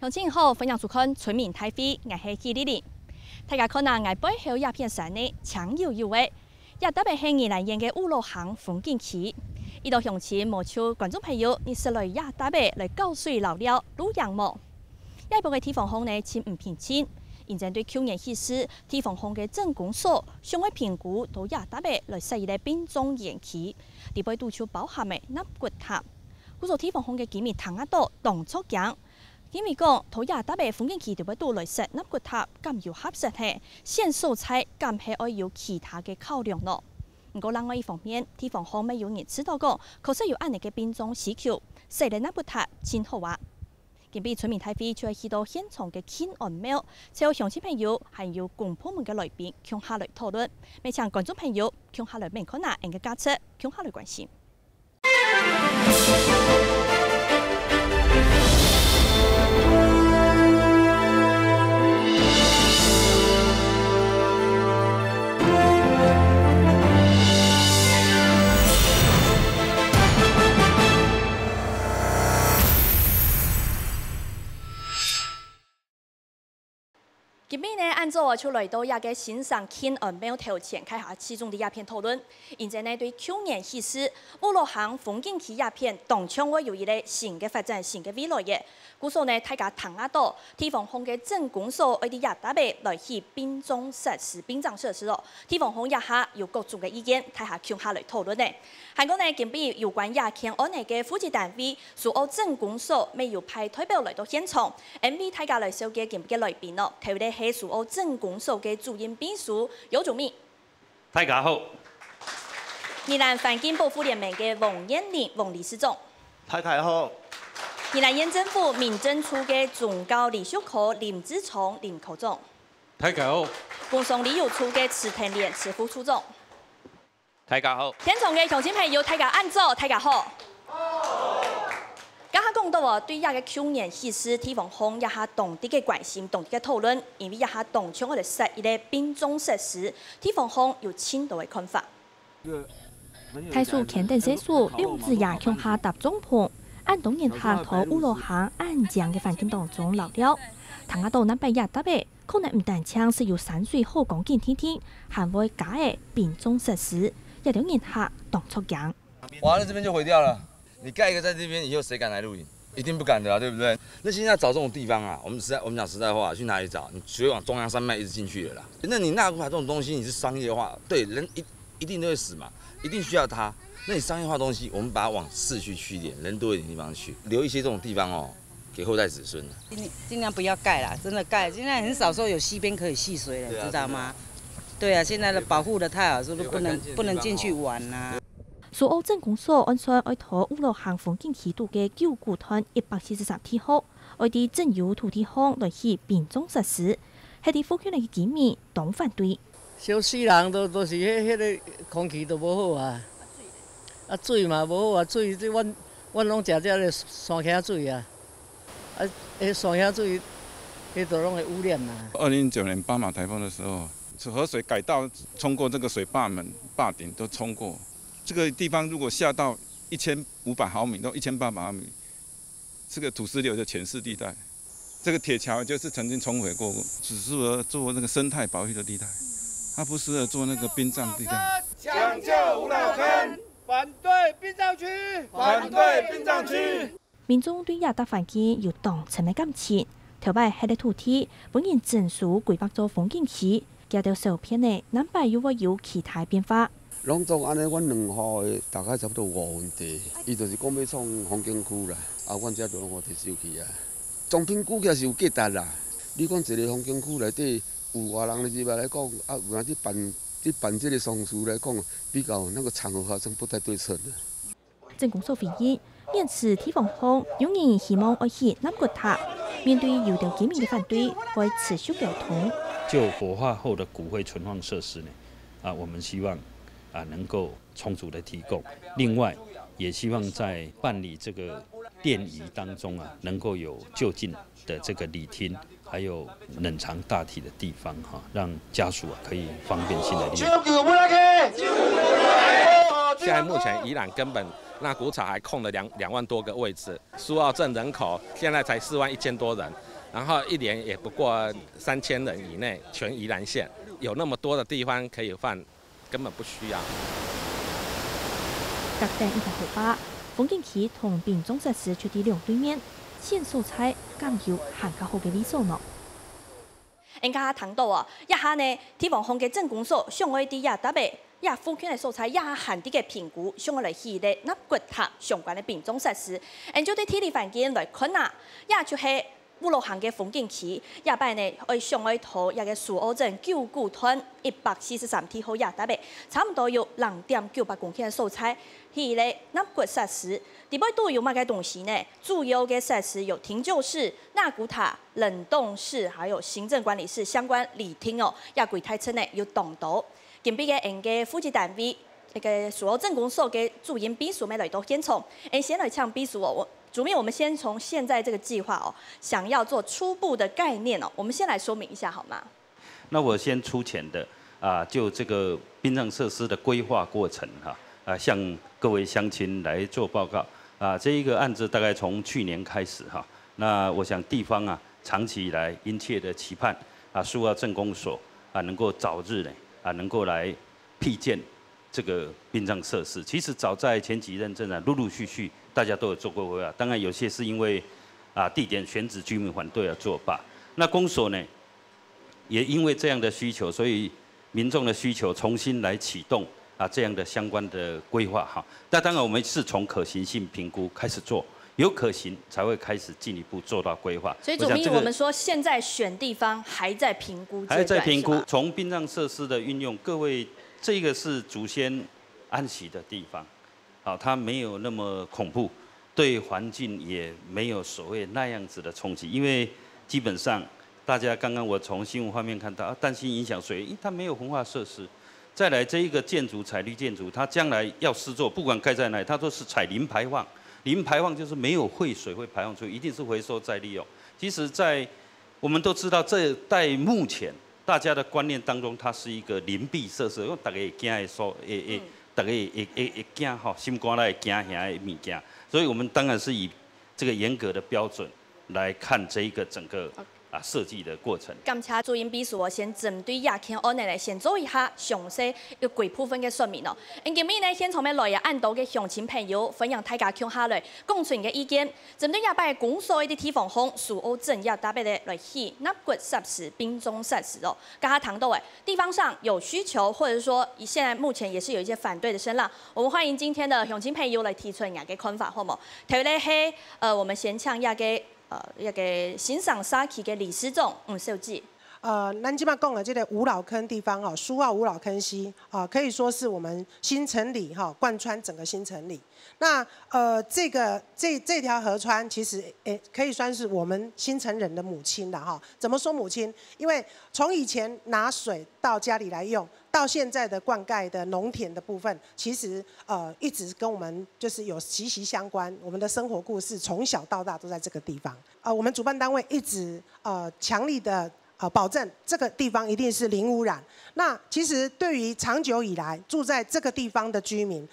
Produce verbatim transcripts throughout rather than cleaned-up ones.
鄉親好，歡迎收看《村民大會》，𠊎係紀麗麗。大家看啊，𠊎背後這片山呢，青油油个，這搭仔係宜蘭縣个烏來坑風景區。一到鄉親，無就觀眾朋友，你識來這搭仔來搞水撈尞、露營無？這擺个地方項呢，盡毋平靜，因為對舊年起勢，地方項个鎮公所想愛評估到這搭仔來設一個殯葬園區，裡背肚就包含个納骨塔。故所地方項个居民聽啊著，當著驚。 因為講，到這搭仔風景區裡背肚來設納骨塔，敢有合適呢？選所在敢係愛有其他个考量呢？毋過另外一方面，地方項乜有人知道講，確實有恁仔个殯葬需求，設了納骨塔盡好啊。今晡日村民大會就愛去到現場个慶安廟，請鄉親朋友還有公部門个來賓共下來討論，乜請觀眾朋友共下來愐看啊𠊎个價值，共下來關心。 今晡日呢，恁早就來到這個新生慶安廟頭前，開下集中在這片討論。因為呢，對舊年起勢，烏來坑風景區這片當像會有一個新个發展、新个未來个。故所呢，大家聽啊著，地方項个鎮公所愛在這搭仔來起殯葬設施、殯葬設施哦。地方項這下有各種个意見，大家共下來討論呢。還過呢，今晡日有關這件案仔个負責單位 蘇澳鎮公所乜有派代表來到現場，𠊎為大家來紹介今晡日个來賓哦。頭一個係蘇澳鎮公所个主任秘書姚祖美。大家好。宜蘭環境保護聯盟个黃燕玲黃理事長。大家好。宜蘭縣政府民政處个宗教禮俗科林志聰林科長。大家好。工商旅遊處个池騰連池副處長。 大家好。現場个鄉親朋友，大家恁早，大家好。頭下講到哦，對這個舊年起勢，地方項這下當多个關心，當多个討論，因為這下當像愛來設一個殯葬設施，地方項有盡多个看法。大樹牽等細樹，兩子爺共下搭帳篷，恁多人客在烏來坑恁靚个環境當中遶尞，聽啊著南北這搭仔 可能毋單淨係有山水好光景定定，還會加个殯葬設施，這兜人客當著驚。哇，那這邊就毀掉了。你蓋一個在這邊，以後誰敢來露營？一定不敢的啊，對不對？那現在找這種地方啊，我們實在，我們講實在話，去哪裡找？你只會往中央山脈一直進去了啦。那你納骨塔這種東西，你是商業化，對，人一，一定都會死嘛，一定需要它。那你商業化東西，我們把它往市區去一點，人多一點地方去，留一些這種地方哦， 給後代子孫的。盡，盡量不要蓋啦，真的蓋，現在很少說有溪邊可以戲水了，對啊，知道嗎？對啊，現在的保護得太好，是不是不能，不能進去玩啊？蘇澳鎮公所按算愛在烏來坑風景區肚个九股段一百四十三地號，愛在鎮有土地項來起殯葬設施，係在附近个居民當反對。 燒死人都，都是彼，彼个空氣都無好啊。啊，水嘛無好啊，水，這阮，阮攏食遮个山坑水啊。啊，彼山坑水，彼都攏會污染啊。二零一九年巴馬颱風的時候，河水改道衝過這個水壩門、壩頂都衝過。這個地方如果下到一千五百毫米到一千八百毫米， 這個土石流的淺勢地帶，這個鐵橋就是曾經沖毀過，只是說做那個生態保育的地帶，它不適合做那個殯葬地帶。搶救五老坑，反對殯葬區，反對殯葬區。民眾對這搭環境有當深个感情，頭擺歇个土地，分人整修規劃做風景區， 這兜小片仔，南擺又會有其他變化。攏總按呢，阮兩戶的大概差不多五分地，伊就是講欲創風景區啦，啊，阮遮就攏予提收去啊。中平古蹟是有價值啦，你講一个風景區內底有偌人入來來講，啊，有人去辦，去辦這个喪事來講，比較那個場合好像不太對稱的。 鎮公所回應，堅持地方項有人希望愛起納骨塔，面對有兜居民个反對，會持續溝通。就火化後的骨灰存放設施呢，啊，我們希望，啊，能夠充足的提供。另外，也希望在辦理這個奠儀當中啊，能夠有就近 的這個禮廳，還有冷藏大體的地方，哈，讓家屬啊可以方便性的利用。現在目前宜蘭根本納骨塔還空了兩，兩萬多個位置，蘇澳鎮人口現在才四萬一千多人，然后一年也不过三千人以内，全宜兰县有那么多的地方可以放，根本不需要。甲等一个河壩，风景区同殯葬設施就在两对面，選所在敢有還較好个位所呢？人家聽到哦，這下呢，地方項个鎮公所想愛在這搭位，這附近个所在也還在个評估，想愛來起一個納骨塔相關个殯葬設施。人就對地理環境來看啊，這就係 烏菞坑个風景區，這擺呢愛想愛討這个蘇澳鎮九股段一百四十三地號這搭位，差毋多有零點九八公頃个所在，起一個納骨設施。裡背都有麼个東西呢？主要个設施有停柩室、納骨塔、冷凍室，還有行政管理室相關禮廳哦，這歸大層呢有當多。今晡日个𠊎个負責單位，該个蘇澳鎮公所个主任秘書乜來到現場，𠊎先來請秘書哦，我 主任，我們先從現在這個計劃哦，想要做初步的概念哦，我們先來說明一下好嗎？那我先粗淺的啊，就這個殯葬設施的規劃過程哈，啊，向各位鄉親來做報告啊。這一個案子大概從去年開始哈，那我想地方啊，長期以來殷切的期盼啊，蘇澳鎮公所啊，能夠早日呢啊，能夠來闢建這個殯葬設施。其實早在前幾任鎮長，陸陸續續大家都有做過規劃，當然有些是因為啊地點選址居民反對而作罷。那公所呢，也因為這樣的需求，所以民眾的需求重新來啟動啊這樣的相關的規劃哈。那當然我們是從可行性評估開始做，有可行才會開始進一步做到規劃。所以主任，我們說現在選地方還在評估階段，還在評估。從殯葬設施的運用，各位，這個是祖先安息的地方，好，它沒有那麼恐怖，對環境也沒有所謂那樣子的衝擊，因為基本上大家剛剛我從新聞畫面看到，啊，擔心影響水源，因為它沒有焚化設施。再來，這一個建築採綠建築，它將來要施作，不管蓋在哪裡，它都是採零排放。零排放就是沒有廢水會排放出去，一定是回收再利用。其實在我們都知道，這在目前大家的觀念當中，它是一個鄰避設施，因為大家會驚的所，會會，大家會會會會驚吼，心肝內會驚遐的物件，所以我們當然是以這個嚴格的標準來看這一個整個啊設計的過程。感謝主任秘書，我先針對這件案例呢，先做一下詳細个幾部分个說明哦。因為今晡日呢，現場乜來啊恁多个鄉親朋友，歡迎大家共下來講出你个意見。針對這擺公所个地方項，蘇澳鎮這搭位个來起納骨設施、殯葬設施哦，頭下談到个地方上有需求，或者是說現在目前也是有一些反對的聲浪，我們歡迎今天的鄉親朋友來提出你个看法，好無？頭一個係，呃，我們先請這個 呃，這個新生社區个理事長吳小姐。呃，咱這擺講的這個五老坑地方吼，蘇澳五老坑溪啊，可以說是我們新城里哈，貫穿整個新城里。那呃，這個這這條河川其實也可以算是我們新城人的母親了哈。怎麼說母親？因為從以前拿水到家裡來用，到現在的灌溉的農田的部分，其實呃一直跟我們就是有息息相關。我們的生活故事從小到大都在這個地方。呃，我們主辦單位一直呃強力的呃保證這個地方一定是零污染。那其實對於長久以來住在這個地方的居民，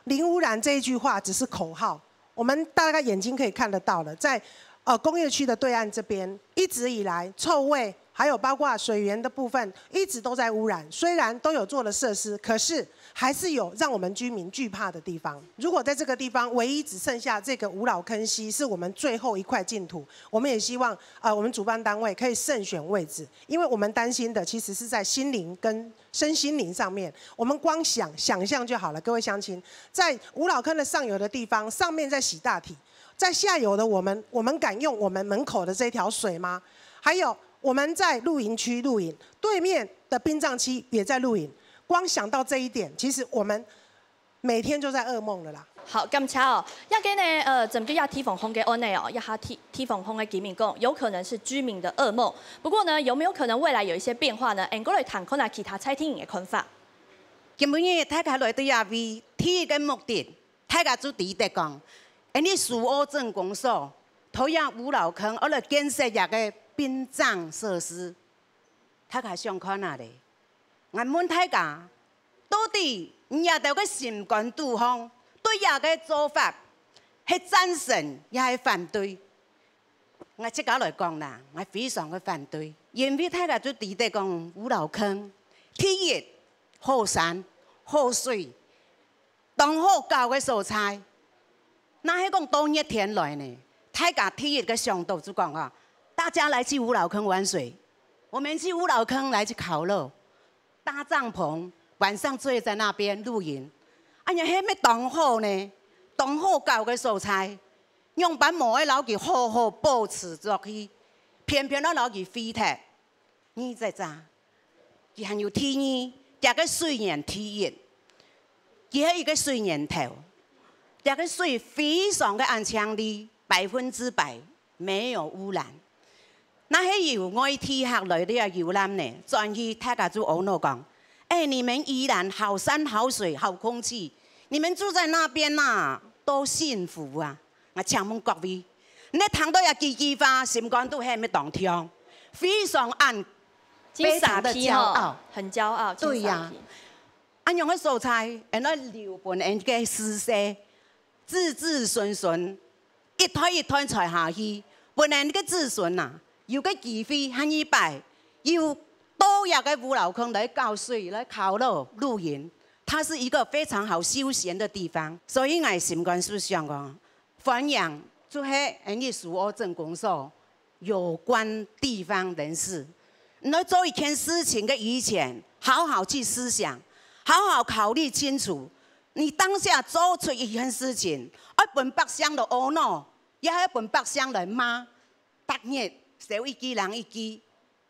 零污染這一句話只是口號。我們大概眼睛可以看得到了，在呃工業區的對岸這邊，一直以來臭味，還有包括水源的部分，一直都在污染。雖然都有做了設施，可是還是有讓我們居民懼怕的地方。如果在這個地方唯一只剩下這個五老坑溪是我們最後一塊淨土，我們也希望呃我們主辦單位可以慎選位置，因為我們擔心的其實是在心靈跟身心靈上面。我們光想想象就好了，各位鄉親，在五老坑的上游的地方，上面在洗大體，在下游的我們，我們敢用我們門口的這條水嗎？還有我們在露營區露營，對面的殯葬區也在露營。光想到這一點，其實我們每天就在噩夢了啦。好，感謝哦。這個呢，呃，針對這地方項个案例哦，這下地地方項个居民講，有可能是居民的噩夢。不過呢，有沒有可能未來有一些變化呢？𠊎過來談看下其他在地人个看法。今晡日大家來到這位，第一個目的，大家就知得講，𠊎等蘇澳鎮公所，討厭五老坑，愛來建設這個殯葬設施。大家想看下咧？ 𠊎問大家，到底你兜个心肝肚項，對這個做法係贊成也係反對？ 𠊎自家來講啦，𠊎非常个反對，因為大家都知得講五老坑，第一，好山、好水，當好搞个所在。若係講到熱天來呢，大家第一个想到就講啊，大家來去五老坑玩水，我們去五老坑來去烤肉，搭帳篷，晚上睡在那邊露營。哎呀，係乜當好呢，當好搞个所在，仰般無愛摎佢好好保持落去，偏偏愛摎佢毀忒？ 二隻隻，佢還有第二，這个水源第一，佢係一个水源頭，這个水非常个安淨哩，百分之百沒有污染。若係有外地客來這遊覽呢，轉去大家就阿腦講：「哎，你們宜蘭好山好水好空氣，你們住在那邊吶，多幸福啊！」 𠊎請問各位，你聽到這幾句話，心肝肚係毋係當暢？非常恁，非常的驕傲。很驕傲，對呀。恁樣个所在，恁樣留分𠊎个世世，子子孫孫，一代一代傳下去，分𠊎个子孫啊，有个機會，下一擺，有到這个五老坑來搞水，來烤肉、露營，它是一个非常好休閒的地方。所以𠊎心肝肚想講， 歡迎就係𠊎俚蘇澳鎮公所有關地方人士，你來做一件事情个以前，好好去思想，好好考慮清楚，你當下做出一件事情，愛分百姓來阿腦，也愛分百姓來罵，逐日少一支人一支，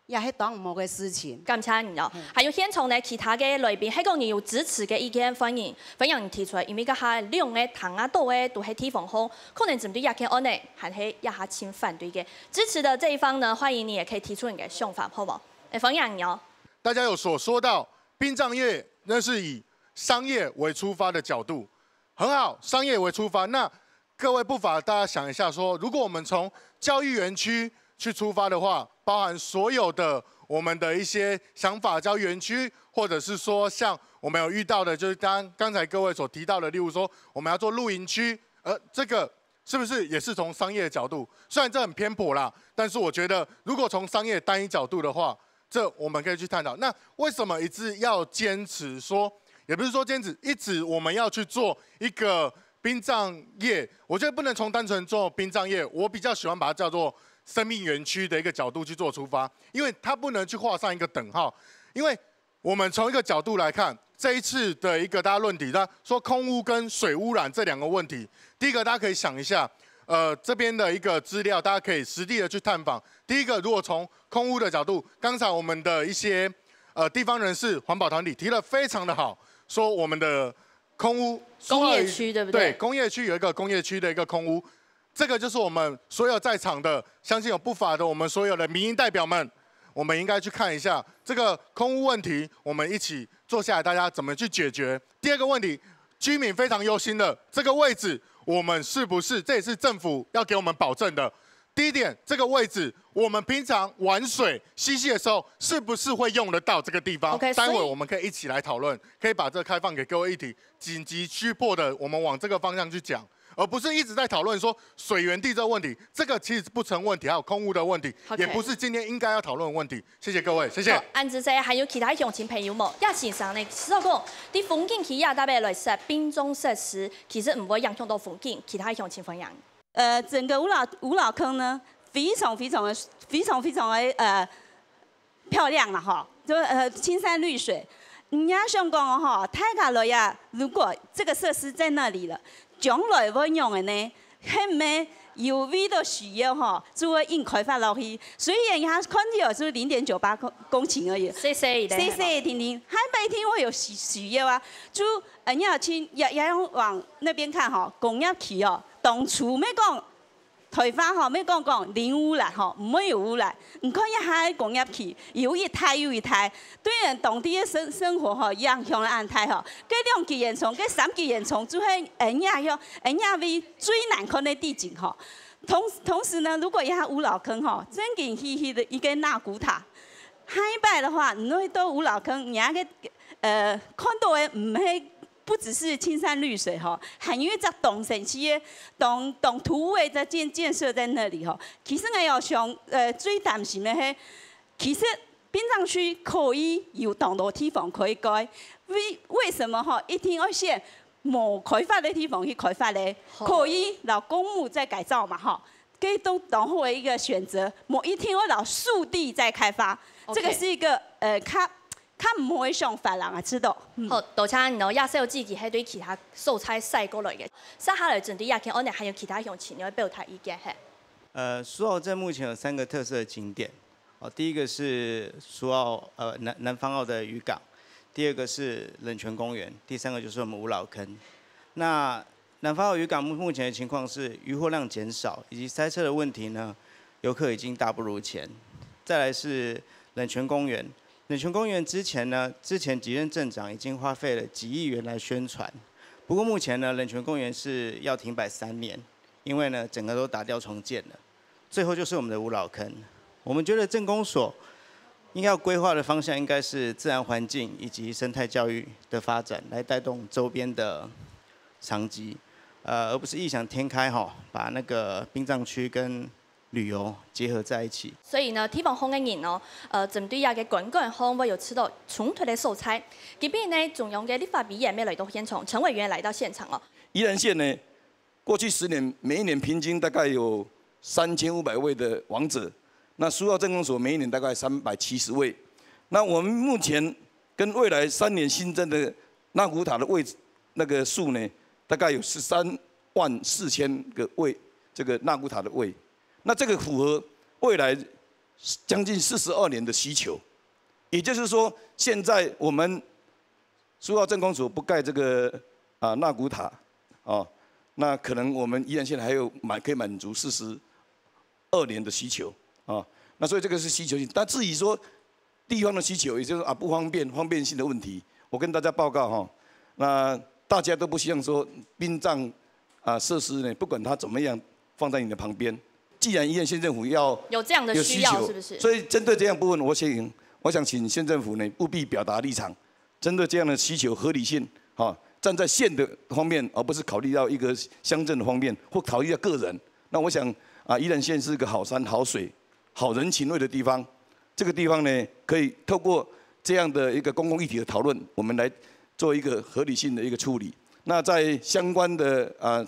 也係當毋好个事情。感謝你哦。還有現場呢，其他个來賓，係講你有支持个意見，歡迎，歡迎你提出來，因為這下兩个聽啊到个都係地方方，可能針對這件案呢，還係這下盡反對个。支持的這一方呢，歡迎你也可以提出你的想法，好無？欸，歡迎你哦。大家有所說到，殯葬業那是以商業為出發的角度，很好，商業為出發，那 各位不妨大家想一下說，如果我們從教育園區去出發的話，包含所有的我們的一些想法，教育園区，或者是說像我們有遇到的，就是剛剛才各位所提到的，例如說我們要做露營區，呃，這个是不是也是從商業的角度？雖然這很偏颇啦，但是我覺得如果從商業單一角度的話， 這我們可以去探討。那為什麼一直要堅持說，也不是說堅持，一直我們要去做一個殯葬業？我覺得不能從單純做殯葬業，我比較喜歡把它叫做生命園區的一個角度去做出發，因為它不能去畫上一個等號。因為我們從一個角度來看，這一次的一個大家論題，他說空污跟水污染這兩個問題，第一個大家可以想一下，呃，這邊的一個資料，大家可以實地的去探訪。第一個，如果從空污的角度，剛才我們的一些，呃，地方人士、環保團體提得非常的好，說我們的空污，工業區，對不對？對，工業區有一個工業區的一個空污，這個就是我們所有在場的，相信有不乏的我們所有的民意代表們，我們應該去看一下這個空污問題，我們一起坐下來，大家怎麼去解決？第二個問題，居民非常憂心的這個位置，我們是不是，這也是政府要給我們保證的。第一點，這個位置我們平常玩水、嬉戲的時候，是不是會用得到這個地方？OK，所以待會我們可以一起來討論，可以把這個開放給各位議題，緊急需迫的，我們往這個方向去講，而不是一直在討論說水源地這個問題，這個其實不成問題，還有空污的問題，OK，也不是今天應該要討論的問題。謝謝各位，謝謝。好，恁仔細，還有其他鄉親朋友無？葉先生呢，知道講，在風景區也特別來設殯葬設施，其實毋會影響到風景，其他鄉親朋友。 呃，整個五老，五老坑呢，非常非常的，非常非常的，呃，漂亮了哈，就，呃，青山綠水。你要想講哦哈，大家來呀，如果這個設施在那裡了，將來會仰般呢？係毋係有為到需要哈，就會硬開發落去。雖然佢看起來就零點九八公，公頃而已，細細个，細細个定定，下擺一定會有需，需要啊。就，呃，你要去，也，也要往那邊看哈，工業區哦，當初沒講 開發吼，毋係講講零污染吼，毋會有污染。你看一下工業區，有一代又一代，對人當地个生，生活吼，影響恁大吼。該兩級煙囪，該三級煙囪，就係恁樣樣，恁樣位最難看个地景吼。同，同時呢，如果一下五老坑吼，正經係，係一個納骨塔。下一擺个話，你會到五老坑，你那個，呃，看到个毋係不只是青山綠水吼，還有一隻當神奇个、當、當突兀个建、建設在那裡吼。其實𠊎要想，呃，最擔心个係，其實殯葬區可以有當多地方可以改，為、為什麼吼一定要選無開發个地方去開發咧？可以摎公墓再改造嘛吼，這都當好个一個選擇，無一定要摎樹地再開發。這個是一個呃較較毋好个想法啦，𠊎知道。嗯。好，多謝你哦，葉小姐佢係對其他所在徙過來个。接下來針對這件案呢，還有其他鄉親愛表達意見係？呃，蘇澳鎮目前有三個特色景點，哦，第一個是蘇澳呃南南方澳的漁港，第二個是冷泉公園，第三個就是我們五老坑。那南方澳漁港目目前的情況是漁獲量減少，以及塞車的問题呢，游客已經大不如前。再來是冷泉公園，冷泉公園之前呢，之前幾任鎮長已經花費了幾億元來宣傳，不過目前呢，冷泉公園是要停擺三年，因為呢整個都打掉重建了。最後就是我們的五老坑，我們覺得鎮公所應該要規劃的方向應該是自然環境以及生態教育的發展，來帶動周邊的商機，呃，而不是異想天開哈，把那個殯葬區跟旅遊結合在一起。所以呢，地方方个人哦，呃，針對這个觀光方會有受到衝突的所在。今晡日呢，中央个立法委員也來到現場，陳委員來到現場哦。宜蘭縣呢，過去十年每一年平均大概有三千五百位的亡者，那蘇澳鎮公所每一年大概三百七十位。那我們目前跟未來三年新增的纳古塔的位置那个數呢，大概有十三万四千个位这个纳古塔的位。那这个符合未来将近四十二年的需求，也就是说，现在我们苏澳镇公所不盖这个啊纳古塔哦，那可能我们宜兰县还有满可以满足四十二年的需求啊。那所以这个是需求性。但至于说地方的需求，也就是啊不方便方便性的问题，我跟大家报告哈，那大家都不希望说殡葬啊设施呢，不管它怎么样放在你的旁边，既然宜兰县政府要有这样的需要，是不是？所以针对这样部分，我请我想请县政府呢务必表达立场，针对这样的需求合理性，哈，站在县的方面，而不是考虑到一个乡镇的方面，或考虑到个人。那我想啊，宜兰县是一个好山好水、好人情味的地方，这个地方呢，可以透过这样的一个公共议题的讨论，我们来做一个合理性的一个处理。那在相关的啊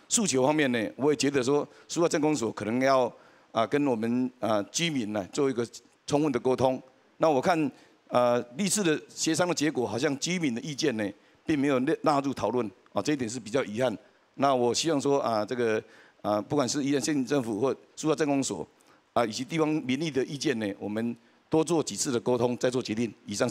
诉求方面呢，我也觉得说，苏澳镇公所可能要啊跟我们啊居民呢做一个充分的沟通。那我看呃历次的协商的结果，好像居民的意见呢并没有纳纳入讨论啊，这一点是比较遗憾。那我希望说啊，这个啊不管是宜兰县政府或苏澳镇公所啊，以及地方民意的意见呢，我们多做几次的沟通，再做决定。以上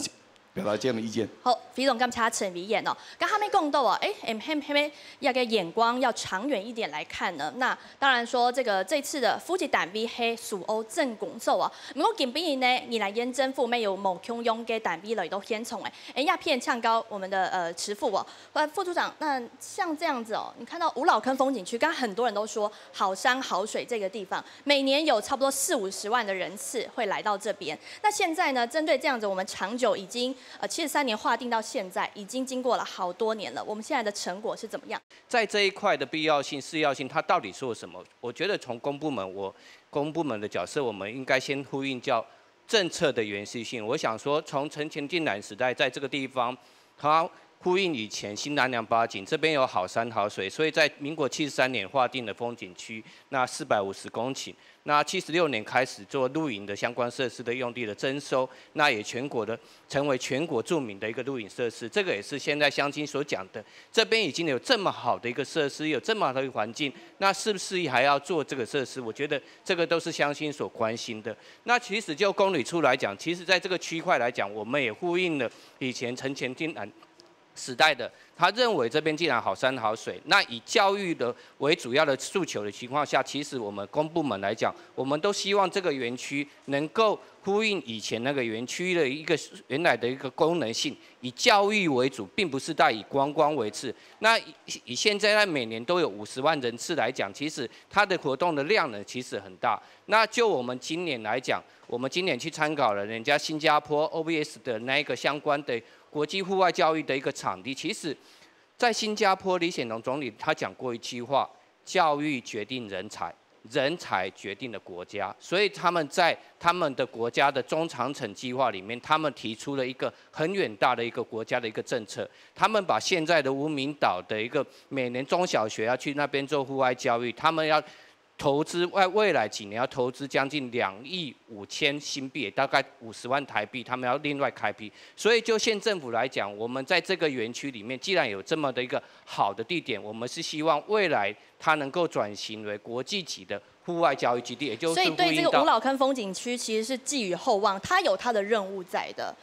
表达这样的意见。好，非常感谢陈委员哦。刚刚没讲到哦，哎，M M M 一个眼光要长远一点来看呢。那当然说，这个这次的负责单位是苏澳镇公所哦。不过今晡日呢，宜兰县政府没有某共样个单位来到现场哎，哎，也偏向高我们的呃师傅哦。呃，副处长，那像这样子哦，你看到五老坑风景区，刚刚很多人都说好山好水这个地方，每年有差不多四五十万的人次会来到这边。那现在呢，针对这样子，我们长久已经呃七十三年划定到现在，已经经过了好多年了。我们现在的成果是怎么样？在这一块的必要性、适要性，它到底做什么？我觉得从公部门，我公部门的角色，我们应该先呼应叫政策的延续性。我想说，从陈前进南时代在这个地方，它呼应以前新南寮八景这边有好山好水，所以在民国七十三年划定的风景区，那四百五十公顷。那七十六年开始做露营的相关设施的用地的征收，那也全国的成为全国著名的一个露营设施。这个也是现在乡亲所讲的，这边已经有这么好的一个设施，有这么好的一个环境，那是不是还要做这个设施？我觉得这个都是乡亲所关心的。那其实就公旅处来讲，其实在这个区块来讲，我们也呼应了以前陈前进南时代的，他认为这边既然好山好水，那以教育的为主要的诉求的情况下，其实我们公部门来讲，我们都希望这个园区能够呼应以前那个园区的一个原来的一个功能性，以教育为主，并不是在以观光为次。那以以现在在每年都有五十万人次来讲，其实它的活动的量呢其实很大。那就我们今年来讲，我们今年去参考了人家新加坡 O B S 的那一个相关的国际户外教育的一个场地，其实在新加坡，李显龙总理他讲过一句话：教育决定人才，人才决定了国家。所以他们在他们的国家的中长程计划里面，他们提出了一个很远大的一个国家的一个政策。他们把现在的无名岛的一个每年中小学要去那边做户外教育，他们要投资未未来几年要投资将近两亿五千新币，大概五十万台币，他们要另外开辟。所以就县政府来讲，我们在这个园区里面，既然有这么的一个好的地点，我们是希望未来它能够转型为国际级的户外教育基地，也就是所以对这个呼应到五老坑风景区其实是寄予厚望，它有它的任务在的。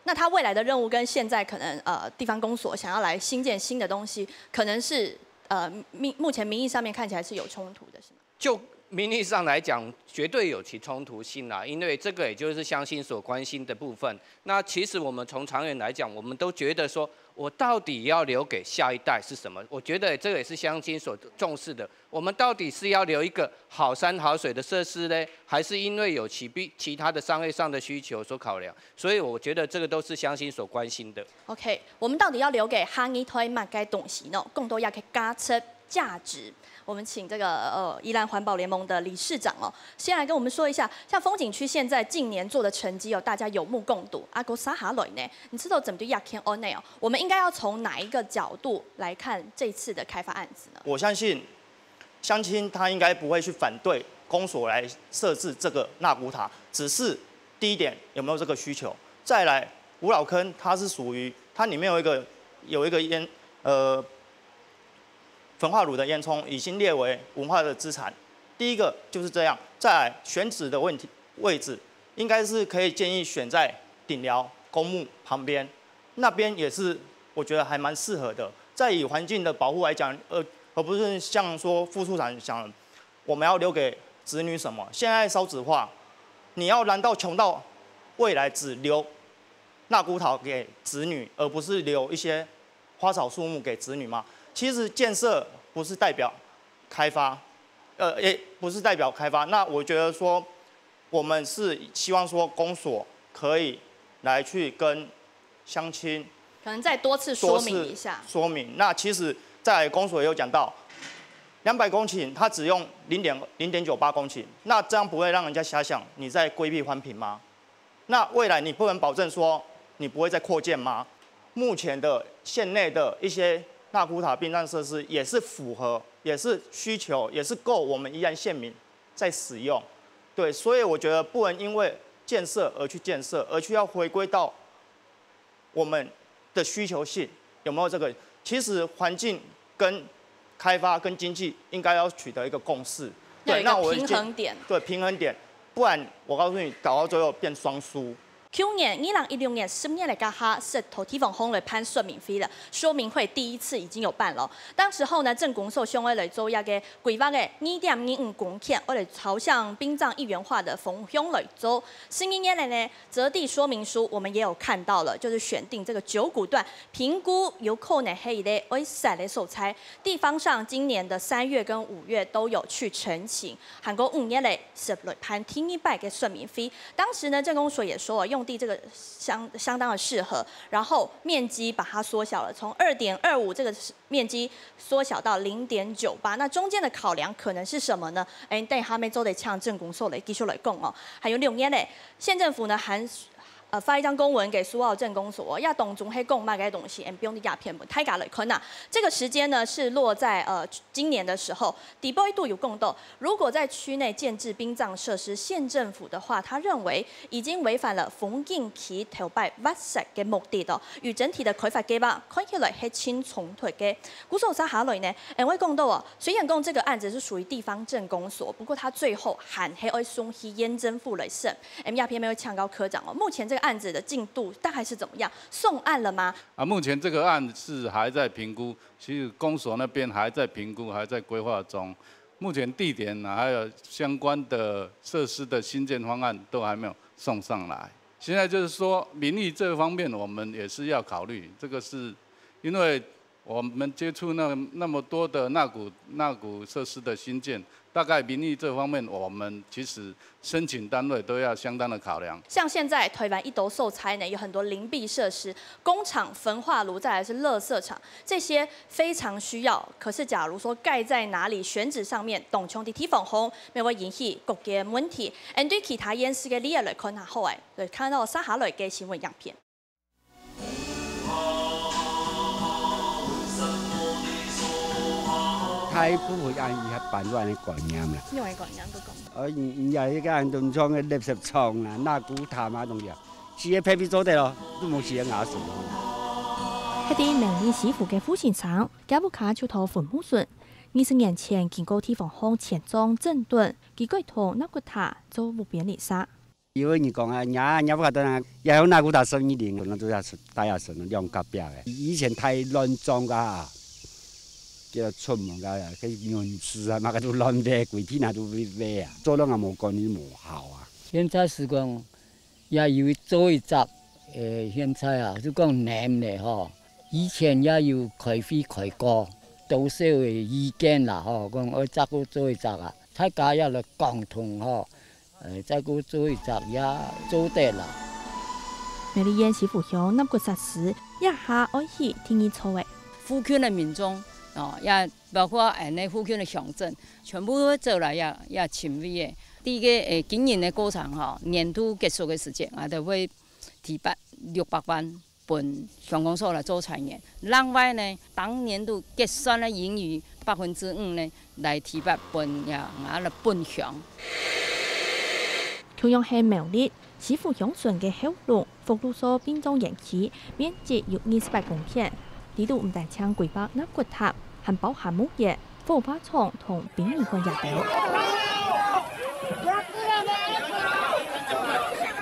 那它未来的任务跟现在可能呃地方公所想要来新建新的东西，可能是呃民目前民意上面看起来是有冲突的，是吗？就名义上来讲，绝对有其冲突性啦，因为这个也就是乡亲所关心的部分。那其实我们从长远来讲，我们都觉得说，我到底要留给下一代是什么？我觉得这个也是乡亲所重视的。我们到底是要留一个好山好水的设施呢，还是因为有其必其他的商业上的需求所考量？所以我觉得这个都是乡亲所关心的。 OK，我们到底要留给下一代么个东西呢？更多要给价值价值。我们请这个呃宜兰环保联盟的理事长哦，先来跟我们说一下，像风景区现在近年做的成绩哦，大家有目共睹。啊，个沙哈雷呢，你知道怎么对亚天安呢哦？我们应该要从哪一个角度来看这次的开发案子呢？我相信乡亲他应该不会去反对公所来设置这个纳古塔，只是第一点有没有这个需求？再来，五老坑它是属于它里面有一个有一个烟呃焚化炉的烟囱已经列为文化的资产。第一个就是这样，再来选址的问题位置，应该是可以建议选在顶寮公墓旁边，那边也是我觉得还蛮适合的。在以环境的保护来讲，呃，而不是像说副处长讲的，我们要留给子女什么？现在少子化，你要难道穷到未来只留纳古塔给子女，而不是留一些花草树木给子女吗？其实建设不是代表开发，呃，也不是代表开发。那我觉得说，我们是希望说公所可以来去跟乡亲可能再多次说明一下。说明。那其实，在公所也有讲到，两百公顷，它只用零点零点九八公顷，那这样不会让人家遐想你在规避环评吗？那未来你不能保证说你不会再扩建吗？目前的县内的一些纳古塔殡葬设施也是符合，也是需求，也是够我们宜兰县民在使用。对，所以我觉得不能因为建设而去建设，而去要回归到我们的需求性有没有这个？其实环境跟开发跟经济应该要取得一个共识。要有一个那我平衡点。对，平衡点，不然我告诉你，搞到最后变双输。去年二零一六年十月个下，是土地方向来办说明会了，说明会第一次已经有办了。当时候呢，镇公所想要来做一个规划个二点二五公顷，为了朝向殡葬一元化的方向来做。十二月了呢，择地说明书我们也有看到了，就是选定这个九股段，评估有可能系一个会使个所在。地方上今年的三月跟五月都有去陈情，还过五月嘞是来办第二摆个说明会。当时呢，镇公所也说，用地这个相相当的适合，然后面积把它缩小了，从二点二五这个面积缩小到零点九八。那中间的考量可能是什么呢？哎，等一下面做得请镇公所来继续来讲哦。还有六月嘞，县政府呢还呃发一张公文给苏澳镇公所，要当中系讲么个东西，俺不用你亚片不，大家来看呐。这个时间呢是落在呃今年的时候，底部一度有讲到，如果在区内建置殡葬设施，县政府的话，他认为已经违反了风景区头摆挖石个目的哦，与整体的开发计划看起来是真冲突个。故所接下来呢，俺会讲到哦，虽然讲这个案子是属于地方镇公所，不过他最后还是要送去县政府来审。M R P 没有请教科长哦，目前这个案子的进度大概是怎么样？送案了吗？啊，目前这个案是还在评估，其实公所那边还在评估，还在规划中。目前地点呢，还有相关的设施的新建方案都还没有送上来。现在就是说，民意这方面我们也是要考虑，这个是因为我们接触那那么多的纳谷纳谷设施的新建，大概民意这方面，我们其实申请单位都要相当的考量。像现在台湾一兜所在呢，有很多林立设施，工厂、焚化炉，再来是垃圾场，这些非常需要。可是假如说盖在哪里选址上面，当像在地方吼，乜會引起各个问题。恁對其他縣市个例仔來看下好誒，來看到接下來个新闻影片。 大部分人伊遐辦亂个觀念啦。用个觀念个講。呃，你你也一个人都像个垃圾場啦，納谷潭啊東西啊，是个偏僻做得咯，都無時間牙齒。係在苗栗西湖个傅先生，佢屋下就在墳墓脣。二十年前經過地方項遷葬整頓，佢改同納骨塔做屋邊鄰舍。 因為你講啊，若若不可能，也有那古大生意零，那都要是大家生兩隔壁个。以前太亂撞个啊，叫出門个，去運輸啊，嘛个都亂飛，規天下都飛飛啊，做人也無管理無效啊。現在是講，也有做一隻，誒，現在啊，就講難咧吼。以前也有開會開過，多少个意見啦吼，講愛再過做一隻啊，大家也來溝通吼。 呃，再過做一隻也做得啦。苗栗縣西湖鄉納骨設施，這下愛起第二座了。附近个民眾，哦，也包括恁呢附近个鄉鎮，全部會走來也也尋位个。第一个，誒，經營个過程吼，年度結束个時節，啊，就會提拔六百萬 分鄉公所來做財源。另外呢，當年度結算个盈餘百分之五呢，來提拔分也來分鄉。同樣係苗栗，西湖鄉村个後龍福祿壽殯葬園區，面積有二十八公頃。裡肚毋單淨規劃納骨塔，還包含墓園、火化場同殯儀館這兜。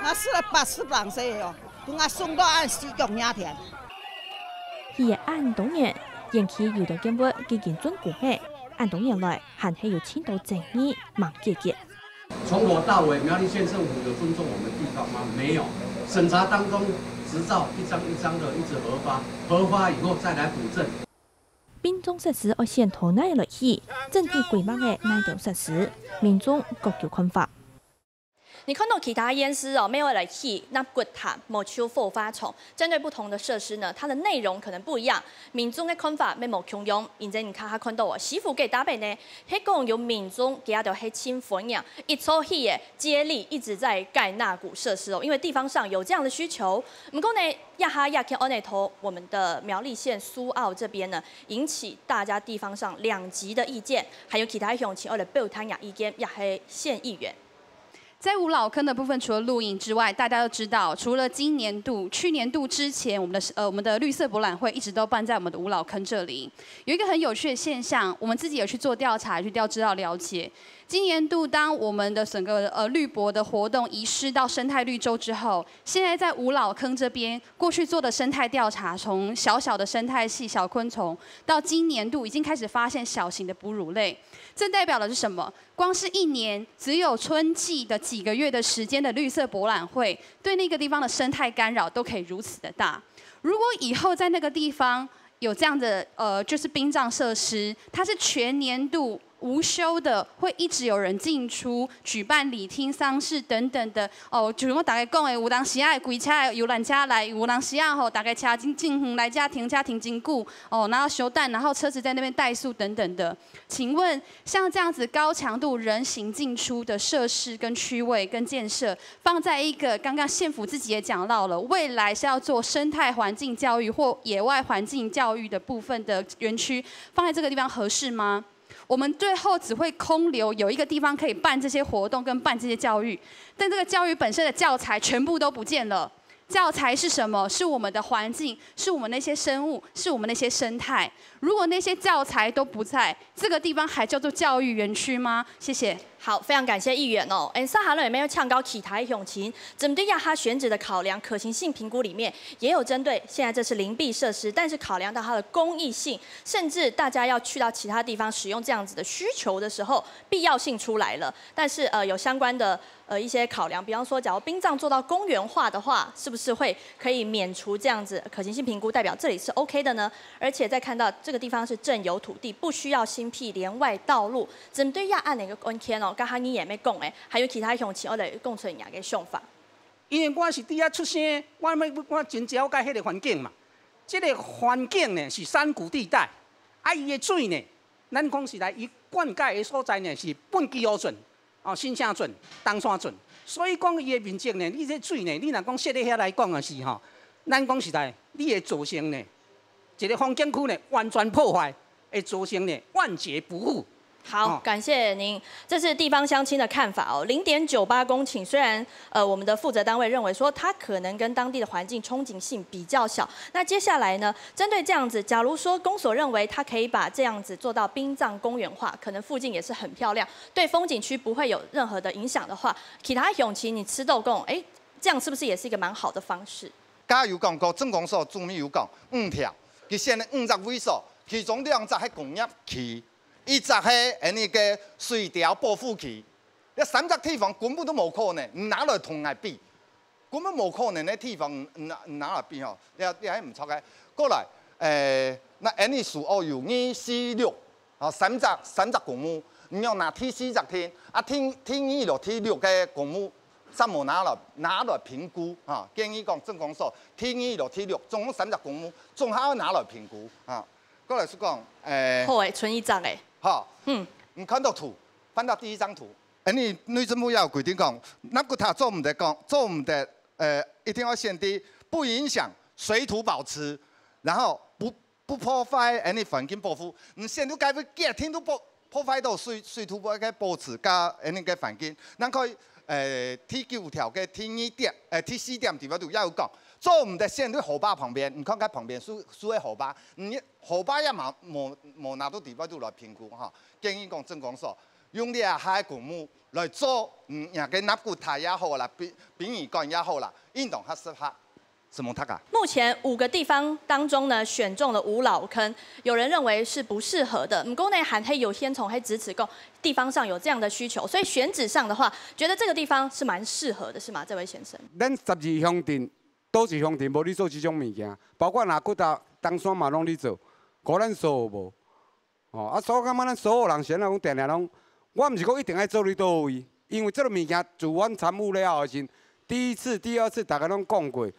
那死了八十零歲哦。 分𠊎送到恁死腳若天。起了恁多年，園區有兜建築已經竣工了，恁多年來還係有盡多爭議吂解決。從頭到尾，苗栗縣政府有尊重我們地方嗎？沒有。審查當中，執照一張一張的一直核發，核發以後再來補正。殯葬設施愛選在哪來起，整體規劃个哪兜設施，民眾各有看法。 你看到其他縣市哦，乜愛來起納骨塔、無就火化場，針對不同的設施呢，它的內容可能不一樣，民眾个看法乜無共樣。因此你看下看到哦，西湖个搭配呢，係講有民眾佢兜係盡歡迎，一早起个接力一直在蓋納骨設施哦，因為地方上有這樣的需求。毋過呢，這下也可以安排到我們的苗栗縣蘇澳這邊呢，引起大家地方上兩極的意見，還有其他鄉親愛來表達意見，也係縣議員。 在五老坑的部分，除了露營之外，大家都知道，除了今年度、去年度之前，我们的呃我们的绿色博览会一直都办在我们的五老坑这里。有一个很有趣的现象，我们自己有去做调查，去调知道了解。今年度，当我们的整个呃绿博的活动移师到生态绿洲之后，现在在五老坑这边，过去做的生态调查，从小小的生态系小昆虫，到今年度已经开始发现小型的哺乳类。这代表的是什么？ 光是一年只有春季的几个月的时间的绿色博览会，对那个地方的生态干扰都可以如此的大。如果以后在那个地方有这样的呃，就是殡葬设施，它是全年度无休的，会一直有人进出，举办礼厅、丧事等等的。哦，就像大家讲的，有当时啊，开车、游览车来，有当时啊吼，大家车进进来遮停车停真久，哦，然后休息，然后车子在那边怠速等等的。请问 像这样子高强度人行进出的设施跟区位跟建设，放在一个刚刚县府自己也讲到了，未来是要做生态环境教育或野外环境教育的部分的园区，放在这个地方合适吗？我们最后只会空留有一个地方可以办这些活动跟办这些教育，但这个教育本身的教材全部都不见了。 教材是什么？是我们的环境，是我们那些生物，是我们那些生态。如果那些教材都不在，这个地方还叫做教育园区吗？谢谢。好，非常感谢议员哦。哎，接下來有沒有請教其他鄉親？針對這下選址的考量，可行性評估裡面也有針對，現在這是鄰避設施，但是考量到它的公益性，甚至大家要去到其他地方使用這樣子的需求的時候，必要性出來了。但是呃，有相關的呃一些考量，比方說，假如殯葬做到公園化的話，是不是會可以免除這樣子可行性評估？代表這裡是 OK 的呢？而且再看到這个地方是正有土地，不需要新闢連外道路。針對這樣的一个案件哦，剛剛你也沒講誒，還有其他鄉親，我來講出你个想法。因為我是佇遐出生，我我真了解迄个環境嘛。這个環境呢是山谷地帶，啊，伊的水呢，咱講實在，伊灌溉的所在呢是本基湖圳、哦新城圳、東山圳，所以講伊的面積呢，你這水呢，你若講設立遐來講的是吼，咱講實在，你會造成呢，一个風景區呢完全破壞，會造成呢萬劫不復。好，感谢您。这是地方乡亲的看法哦。零点九八公顷，虽然呃我们的负责单位认为说它可能跟当地的环境冲击性比较小，那接下来呢，针对这样子，假如说公所认为它可以把这样子做到殡葬公园化，可能附近也是很漂亮，对风景区不会有任何的影响的话，其他乡亲你知道讲，哎，这样是不是也是一个蛮好的方式？加油讲过，镇公所主委有讲五条，佢選了五隻位所，其中兩隻係工業區，一隻係恁呢个水調保護區，這三隻地方根本都無可能拿來同𠊎比，根本無可能个地方拿拿來比吼，這這係毋著个。過來，誒，那恁呢所有有二四六，啊三隻三隻公墓，你要拿第四隻定，啊第第二咯第六个公墓， 正無拿來拿來評估啊。建議講鎮公所第二咯第六，總共三隻公墓，總下愛拿來評估啊。過來係講，誒，好誒，賰一隻誒。好，嗯，你看到圖，翻到第一張圖。誒，你內政部也有規定講，納骨塔做毋得講，做毋得，誒，一定要選在不影響水土保持，然後不不破壞恁呢環境保護，毋選到該位決定都破破壞到水水土个保持甲恁呢个環境。咱看，誒，第九條个第二點，誒，第四點底背肚也有講，做毋得選到河壩旁邊，你看該旁邊樹樹个河壩，你河壩也嘛無無拿到底背肚來評估吼。建議講鎮公所用這下个公墓來做，嗯，若个納骨塔也好啦，殯殯儀館也好啦，應當較適合。 什麼塔啊？目前五个地方当中呢，选中了五老坑，有人认为是不适合的。毋过呢，還係有鄉親係支持講，地方上有这样的需求，所以选址上的话，觉得这个地方是蛮适合的，是吗？这位先生。咱十二鄉鎮，都是鄉鎮無咧做這種物件，包括若骨頭、東山嘛攏咧做，可咱所有無。 吼，啊，所以我感覺咱所有人是按怎講，定定攏，我毋是講一定愛做你佗位，因為這个物件自阮參與了後，是第一次、第二次，大家攏講過。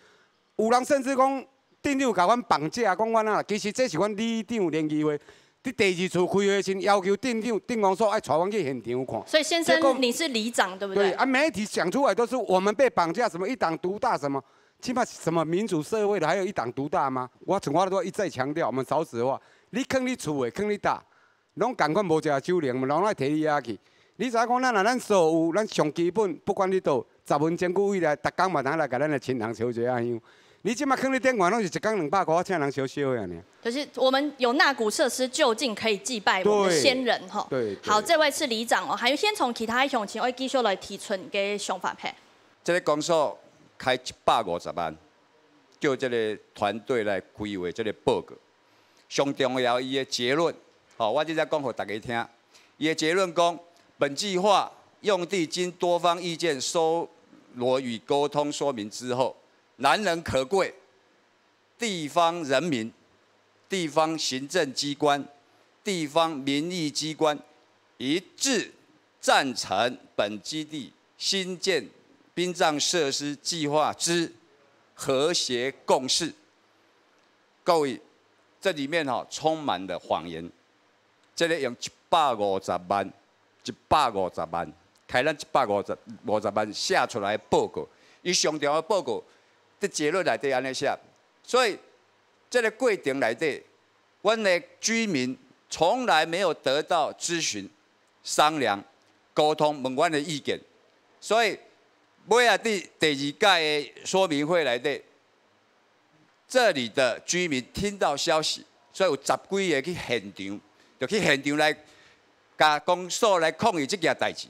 有人甚至講，鎮長共阮綁架，講阮啊，其實這是阮里長聯誼會，佇第二次開會時要求鎮長、鎮公所愛帶阮去現場看。所以先生，結果你是里長對不對？對，啊，媒體講出來都是我們被綁架，什麼一黨獨大什麼，起碼什麼民主社會的還有一黨獨大嗎？我從我都一再強調，我們少子化，你囥你厝的，囥你搭。 攏仝款無食酒奶，攏愛提你遐去。你知影講，咱若咱所有，咱上基本，不管你佗，十分鐘久以來，逐工嘛通來共咱的親人燒一下香。你這馬囥咧頂懸，攏是一工兩百箍，請人燒燒的爾。可是我们有納骨設施，究竟可以祭拜我们的先人吼。對對好，這位是里長哦，還有先從其他鄉親，我繼續來提出你的想法嘿。這个公所開一百五十萬，叫這个團隊來規劃這个報告。上重要伊的結論，吼，我這才講予大家聽。伊的結論講，本計劃用地經多方意見搜羅與溝通說明之後，難能可貴，地方人民、地方行政機關、地方民意機關一致贊成本基地新建殯葬設施計劃之和諧共識。各位，這裡面吼充滿了謊言。這个用一百五十萬，一百五十萬，開咱一百五十五十萬寫出來的報告，伊上重要的報告，佇結論內底按呢寫。所以，這个過程內底， 阮的居民從來沒有得到諮詢、商量、溝通，問阮的意見。所以，尾仔佇第二屆的說明會內底，這裡的居民聽到消息，所以有十幾个去現場，就去現場來共公所來抗議這件代誌。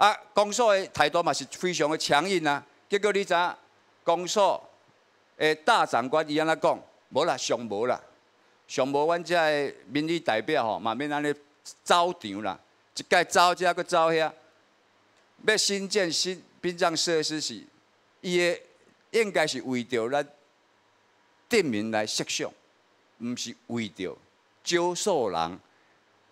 啊，公所个態度嘛是非常个強硬啊。結果你知影，公所个大長官伊安怎講？無啦，上無啦，上無阮遮个民意代表吼，嘛免安尼走場啦，一屆走遮，閣走遐，欲新建新殯葬設施是，伊个應該是為著咱 人民來設想，毋是為著少數人，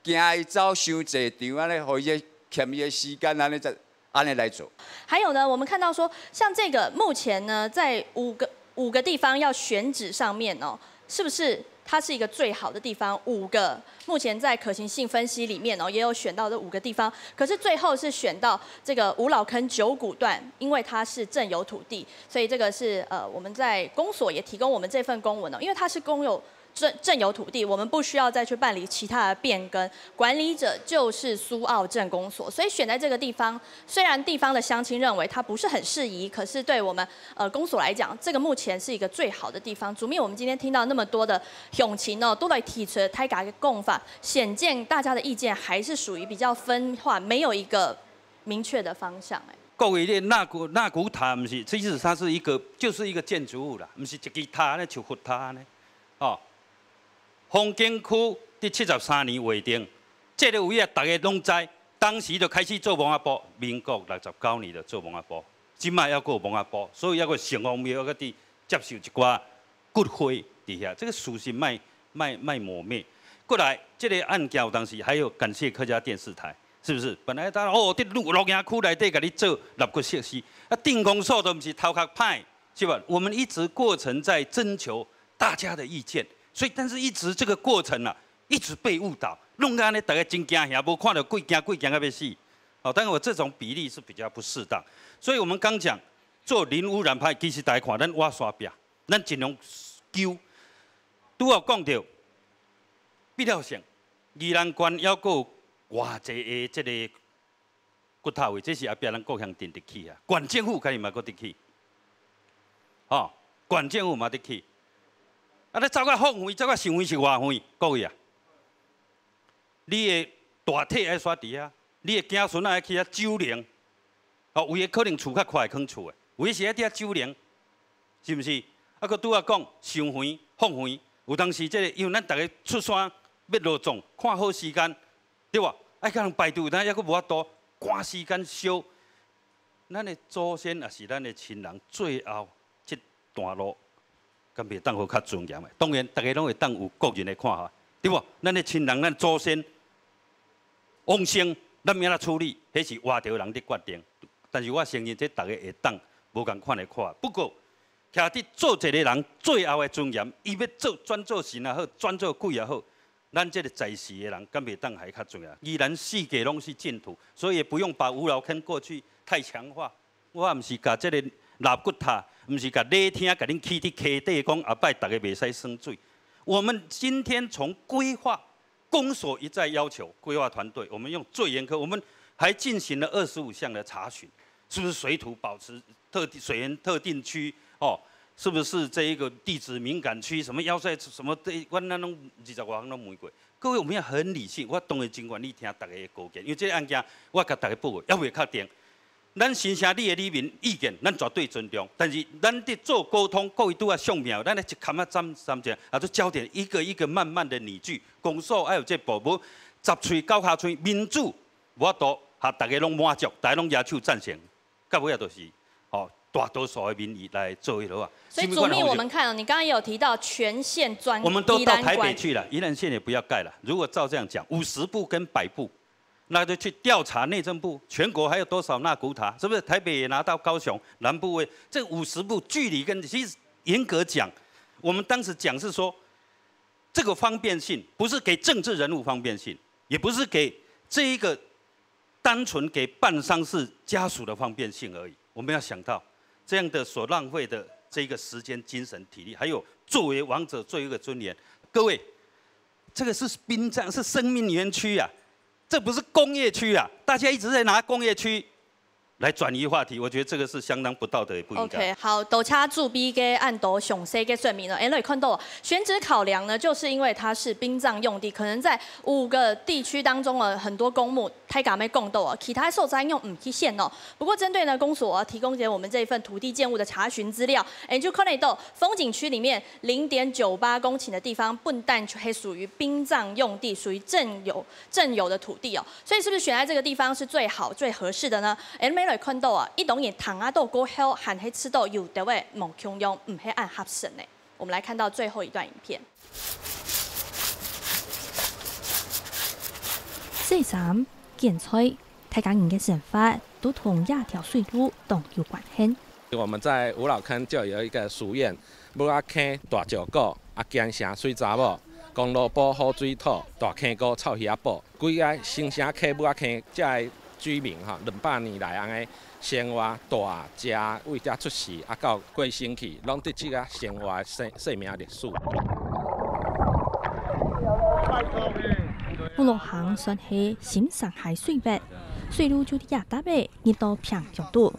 驚伊走傷濟場，安尼，予伊个欠伊个時間，安尼才安尼來做。还有呢，我们看到说，像这个目前呢，在五个五个地方要选址上面哦，是不是它是一个最好的地方？五个目前在可行性分析里面哦，也有选到这五个地方，可是最后是选到这个五老坑九股段，因为它是正有土地，所以这个是呃我们在公所也提供我们这份公文哦，因为它是公有。正正有土地，我们不需要再去办理其他的变更。管理者就是苏澳镇公所，所以选在这个地方，虽然地方的乡亲认为它不是很适宜，可是对我们呃公所来讲，这个目前是一个最好的地方。主秘，我们今天听到那么多的乡亲哦，都来提出大家的讲法，显见大家的意见还是属于比较分化，没有一个明确的方向。哎，各位，你纳古纳古塔不是，其实它是一个就是一个建筑物啦，不是一支塔呢，像佛塔呢。 吼，风景区佇七十三年划定，这个位啊，大家拢知，当时就开始做文化部，民国六十九年就做文化部，即卖还有文化部，所以还有城隍庙，还有接受一寡骨灰底下，这个事实卖卖卖抹灭。过来，这个案件有当时还有感谢客家电视台，是不是？本来他哦，在录录影区内底给你做肋骨设施，啊，定公所都不是头壳歹，是吧？我们一直过程在征求 大家的意见。所以，但是一直这个过程啊，一直被误导，弄得安尼大家真惊吓，无看到鬼惊鬼惊到要死。哦，当然我这种比例是比较不适当，所以我们刚讲做零污染派，其实大家看，咱挖沙壁，咱尽量救。拄好讲到必要性，宜兰县要有偌济个这个 骨头位，这是后壁咱国乡镇得去啊，县政府家己嘛个得去，吼，县政府嘛得去。啊，你走到凤园，走到上园是偌远？各位啊，你的大体爱徙离啊，你的囝孙仔爱去遐守灵，哦，有的可能厝较快，囥厝的，有的是爱佇遐守灵，是毋是？啊，佮拄仔讲上园、凤园，有当时这个因为咱大家出山要落葬，看好时间。 对无？爱甲人排队，但抑佫无法度赶时间烧。咱的祖先也是咱的亲人最后这段路，敢袂当好较尊严的？当然，大家拢会当有个人的看法，对无？咱的亲人、咱祖先往生，咱要安怎处理？迄是活着人咧决定。但是我承认，这大家会当无共款的看法。不过，徛佇做一个人最后的尊严，伊要做转做神也好，转做鬼也好， 咱这个在世的人，敢袂当还较重要？依然四界拢是净土，所以也不用把五老坑过去太强化。我毋是甲这个纳骨塔，毋是甲礼厅，甲恁起佇溪底，讲后摆大家袂使耍水。我们今天从规划，公所一再要求规划团队，我们用最严苛，我们还进行了二十五项的查询，是不是水土保持特定水源特定区哦？是不是这一个地质敏感区？什么要塞什么的，我那种二十外行都没过。 各位，我们要很理性。我当然真愿意听大家的高见，因为这个案件我甲大家报告，也未确定。咱先听你的里民意见，咱绝对尊重。但是咱咧做沟通，各位拄仔上面，咱来一坎仔站三者，啊，做焦点一个一个慢慢的凝聚，公所还有这步步，十岁到下岁，民主无法度，哈，大家拢满足，大家拢举手赞成。 到尾啊，就是吼大多数的民意来做一个啊。所以主秘，我们看啊，你刚刚也有提到全县专，我们都到台北去了，宜兰县也不要盖了。如果照这样讲，五十步跟百步，那就去调查内政部，全国还有多少纳古塔，是不是？台北也拿到高雄南部位，这五十步距离跟其实严格讲，我们当时讲是说，这个方便性不是给政治人物方便性，也不是给这一个 单纯给办丧事家属的方便性而已。我们要想到这样的所浪费的这个时间、精神、体力，还有作为亡者最后一个尊严。各位，这个是殡葬，是生命园区啊，这不是工业区啊！大家一直在拿工业区来转移话题，我觉得这个是相当不道德，也不应该。 OK，好，多谢主委个恁多详细个说明了。哎，你看到选址考量呢，就是因为它是殡葬用地，可能在五个地区当中啊，很多公墓，大家也讲到啊，其他所在用毋去选哦。不过针对呢，公所啊提供给我们这一份土地建物的查询资料，哎，就看得到风景区里面零点九八公顷的地方，不但就还属于殡葬用地，属于正有正有的土地哦。所以是不是选在这个地方是最好、最合适的呢？哎，你来看到啊，一当然谈啊到过后，还係知道有的位无共样，毋係恁合适呢。我们来看到最后一段影片。洗衫、揀菜，大家人个生活都同這條水路當有關係。我们在五老坑就有一个俗谚，母仔坑大石牯，啊，堅城水查某，公路埔好水土，大坑溝臭魚仔埔。規个新城溪母仔坑遮个居民吼，兩百年来安尼生活、蹛、食，为遮出世，啊，到过身去，拢得这个生活生生命历史。五老坑算係新山溪水域，水路就在這搭仔入到平洋肚。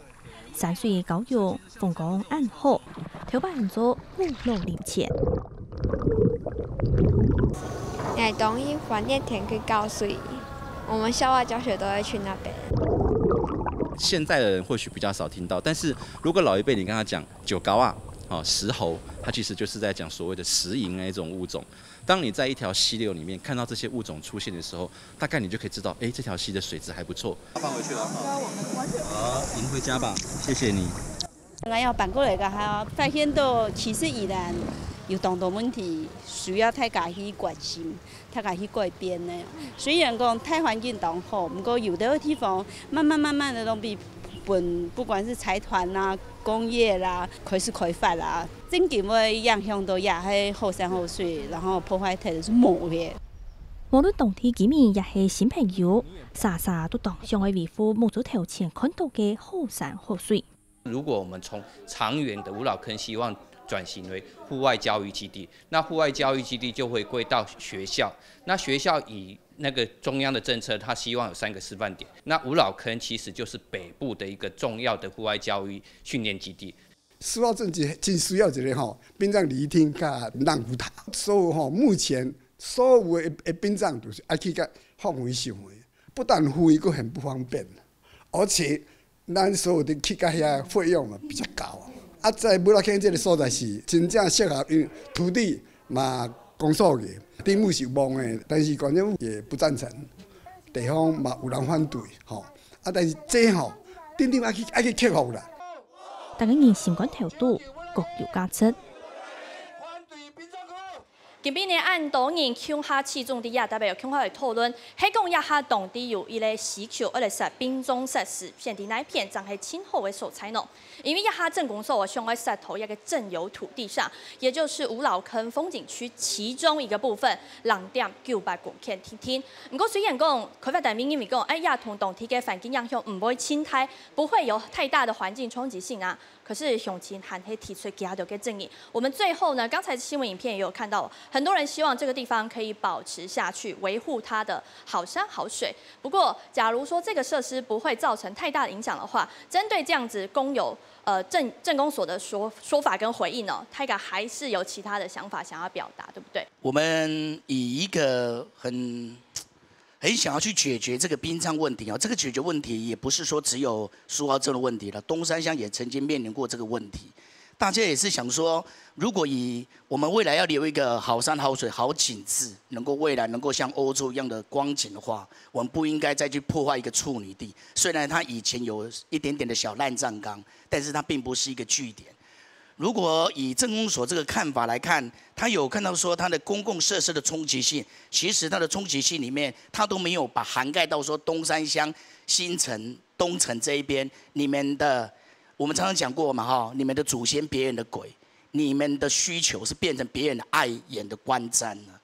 山水交融，風光恁好，頭擺安做五老林前。 𠊎當然歡迎天氣較水，我們校外教學都會去那邊。现在的人或许比较少听到，但是如果老一辈你跟他讲九高啊，哦，石猴，它其实就是在讲所谓的石螟那一种物种。当你在一条溪流里面看到这些物种出现的时候，大概你就可以知道，哎，这条溪的水质还不错。放回去了。好，您回家吧，谢谢你。 𠊎要搬過來个哈，發現到其實依然有當多問題需要大家去關心，大家去改變呢。雖然講大環境當好，毋過有兜地方慢慢慢慢个攏被分，不管是財團啦、工業啦，開始開發啦，正經會影響到也係好山好水，然後破壞忒就係無个。無論當地居民也係新朋友，儕儕都當想愛維護目珠頭前看到个好山好水。 如果我们从长远的五老坑希望转型为户外教育基地，那户外教育基地就回归到学校，那学校以那个中央的政策，它希望有三个示范点，那五老坑其实就是北部的一个重要的户外教育训练基地。苏澳镇真真需要一个吼，殡葬礼仪厅佮浪舞台。所有吼，目前所有的的殡葬就是爱去佮方位想的，不但方位佫很不方便，而且 咱所有的去到遐费用嘛比较高啊。啊，在武荔坑这个所在是真正适合，因为土地嘛公所个，地目是有望的，但是县政府也不赞成，地方嘛有人反对，吼。啊，但是这吼，定定爱去爱去克服啦。大家人心肝頭肚，各有價值。 今晡日恁多人共下集中佇這搭仔，共下來討論，係講這下當地有一个需求，愛來設殯葬設施，選在哪片正係盡好个所在呢？因為這下鎮公所想愛設在一个正有土地上，也就是武荔坑風景區其中一个部分，零點九八公頃定定。毋過雖然講開發單位認為講，哎，這同當地个環境影響毋會盡大，不會有太大的環境衝擊性啊。 可是鄉親還係提出其他个爭議。我們最後呢，剛才新聞影片也有看到，很多人希望這個地方可以保持下去，維護它的好山好水。不過，假如說這個設施不會造成太大的影響的話，針對這樣子公有呃鎮鎮公所的說說法跟回應呢，大家還是有其他的想法想要表達，對不對？我们以一个很很想要去解决这个殡葬问题哦，这个解决问题也不是说只有苏澳镇的问题了，东山乡也曾经面临过这个问题。大家也是想说，如果以我们未来要留一个好山好水、好景致，能够未来能够像欧洲一样的光景的话，我们不应该再去破坏一个处女地。虽然它以前有一点点的小烂葬岗，但是它并不是一个据点。如果以镇公所这个看法来看，他有看到说它的公共设施的冲击性，其实它的冲击性里面，它都没有把涵盖到说东山乡、新城、东城这一边，你们的，我们常常讲过嘛，哈，你们的祖先别人的鬼，你们的需求是变成别人的爱眼的观瞻了。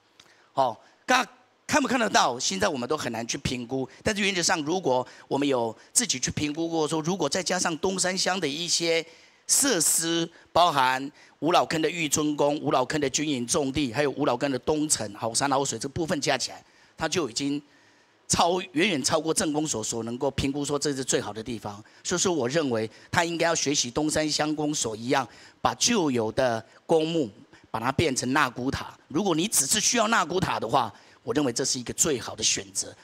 好，那看不看得到，现在我们都很难去评估。但是原则上，如果我们有自己去评估过，说如果再加上东山乡的一些设施，包含五老坑的玉尊宫、五老坑的军营重地，还有五老坑的东城好山好水这部分加起来，它就已经超远远超过镇公所所能够评估说这是最好的地方，所以说我认为他应该要学习东山乡公所一样，把旧有的公墓把它变成纳古塔。如果你只是需要纳古塔的话，我认为这是一个最好的选择，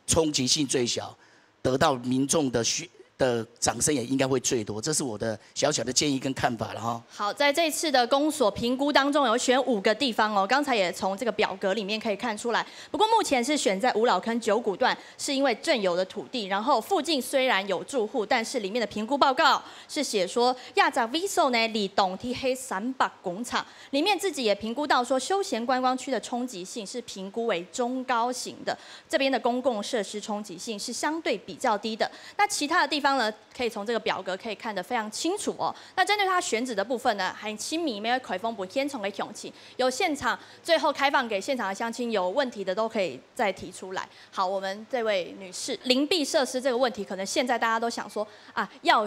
冲击性最小，得到民众的需的掌声也应该会最多。这是我的小小的建议跟看法了哈。好，在这次的公所评估当中，有选五个地方哦。刚才也从这个表格里面可以看出来，不过目前是选在五老坑九股段，是因为正有的土地，然后附近虽然有住户，但是里面的评估报告是写说，亚扎 Viso 呢，里懂 T 黑三百工厂里面自己也评估到说，休闲观光区的冲击性是评估为中高型的，这边的公共设施冲击性是相对比较低的。那其他的地方呢，可以从这个表格可以看得非常清楚哦。那针对他选址的部分呢，还请你们开放分现场的乡亲，有现场最后开放给现场的乡亲，有问题的都可以再提出来。好，我们这位女士，林地设施这个问题，可能现在大家都想说啊，要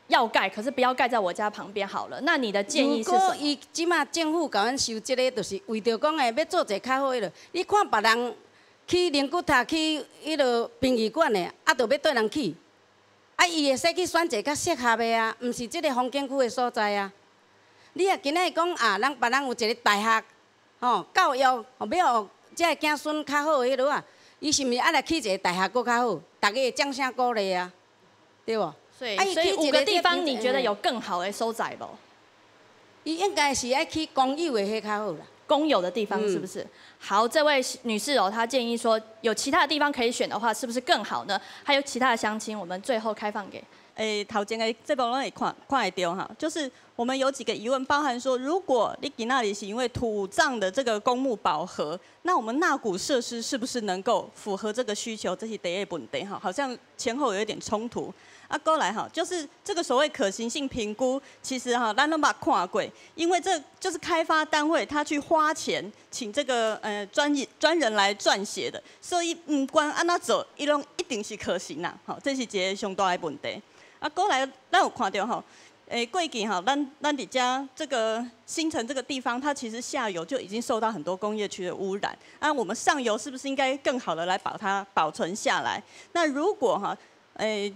要盖，可是不要盖在我家旁边好了。那你的建议是什么？如果伊即马政府甲阮收这个，就是为着讲诶，要做一个较好的，你看别人去灵骨塔去迄落殡仪馆的，啊，就要对人去。啊，伊会使去选一个较适合的啊，毋是这个风景区的所在啊。你若今仔讲啊，人别人有一个大学，吼，教育，吼，要互遮个囝孙较好的迄落啊，伊是毋是爱来去一个大学，佫较好，大家会掌声鼓励啊，对无？所以，啊伊所以去一个五个地方，这你觉得有更好的所在不？伊应该是爱去公有的迄较好啦。公有的地方嗯是不是？好，这位女士哦，她建议说，有其他的地方可以选的话，是不是更好呢？还有其他的乡亲，我们最后开放给。诶，头前个节目拢会看看会到哈，就是我们有几个疑问，包含说，如果你今仔日是因为土葬的这个公墓饱和，那我们纳古设施是不是能够符合这个需求？这是第一个问题哈，好像前后有一点冲突。啊，过来哈，就是这个所谓可行性评估，其实哈，咱都捌看过，因为这就是开发单位他去花钱请这个呃专业专人来撰写的，所以毋管安怎做，伊拢一定是可行啦。好，这是一个上大的问题。啊，过来，咱有看到吼，诶，过去吼，咱咱底下这个新城这个地方，它其实下游就已经受到很多工业区的污染。啊，我们上游是不是应该更好的来把它保存下来？那如果哈，诶，